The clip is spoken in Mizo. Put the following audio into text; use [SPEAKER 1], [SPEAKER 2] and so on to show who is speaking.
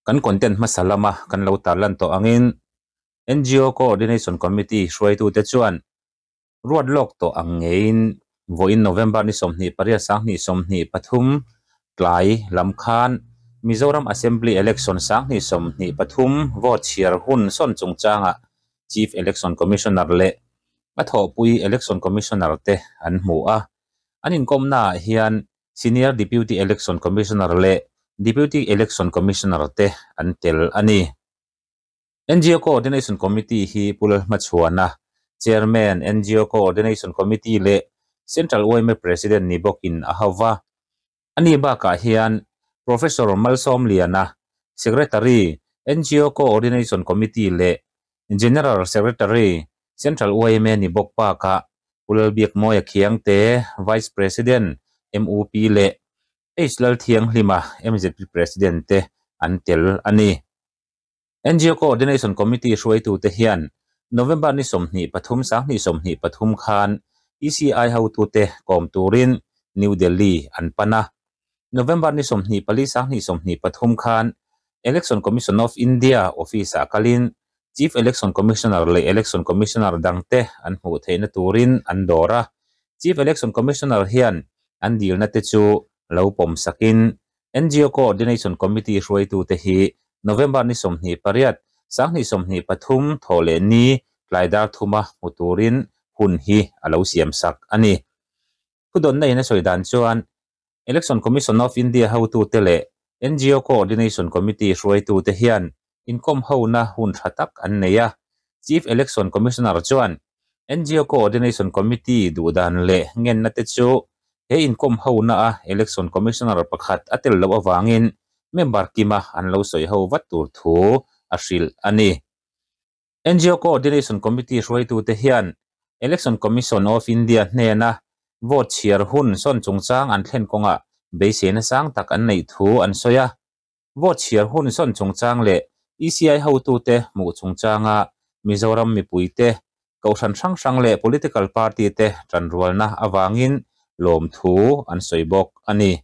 [SPEAKER 1] Kan content hmasa lama kan lo tarlan tawh angin NGO Coordination Committee hruaitute chuan ruat lawk tawh ang ngeiin vawiin November ni 28 2023 tlai lam khan Mizoram Assembly Election 2023 vote chhiar hun sawn chungchangah Chief Election Commissioner leh a thawhpui Election Commissioner te an hmu a. An inkawmnaah hian Senior Deputy Election Commissioner leh Deputy Election Commissioner te an tel a ni. NGO Coordination Committee hi Pu Lalhmachhuana, Chairman, NGO Coordination Committee leh Central yma President ni bawkin a hau va. Ani bakah hian Professor Malsawmliana, Secretary, NGO Coordination Committee leh General Secretary, Central yma ni bawk bakah Pu Lalbiakmawia Khiangte, Vice President, MUP leh H Lalthianghlima, mzp President te an tel a ni. NGO Coordination Committee hruaitute hian November ni 23 2023 khan ECI hotute kawm turin New Delhi an pan a. November ni 24 2023 khan Election Commission of India office-ah kalin Chief Election Commissioner leh Election Commissioner dangte an hmuh theihna turin an dawr a. Chief Election Commissioner hian an dilna te chu lo pawm sakin NGO Coordination Committee hruaitute hi November ni 28, 2023 thawh leh ni tlai dar thuma hmu turin hun hi a lo siam sak a ni. Thudawnna in a sawi dan chuan Election Commission of India hotute leh NGO Coordination Committee hruaitute hian inkawm hona hun tha tak an nei a. Chief Election Commissioner chuan NGO Coordination Committee duhdan leh ngenna te chu he inkawm hona a Election Commissioner pakhat a tel loh avangin member kima an lo sawi ho vat tur thu a hrilh a ni. NGO Coordination Committee hruaitute hian Election Commission of India hnena vote chhiar hun sawn chungchang an thlen kawngah beiseina sang tak an neih thu an sawi a. Vote chhiar hun sawn chungchang leh ECI hotute hmuh chungchanga Mizoram mipuite, kohhran hrang hrang leh political party te tanrualna avangin lawmthu an sawi bawk a ni.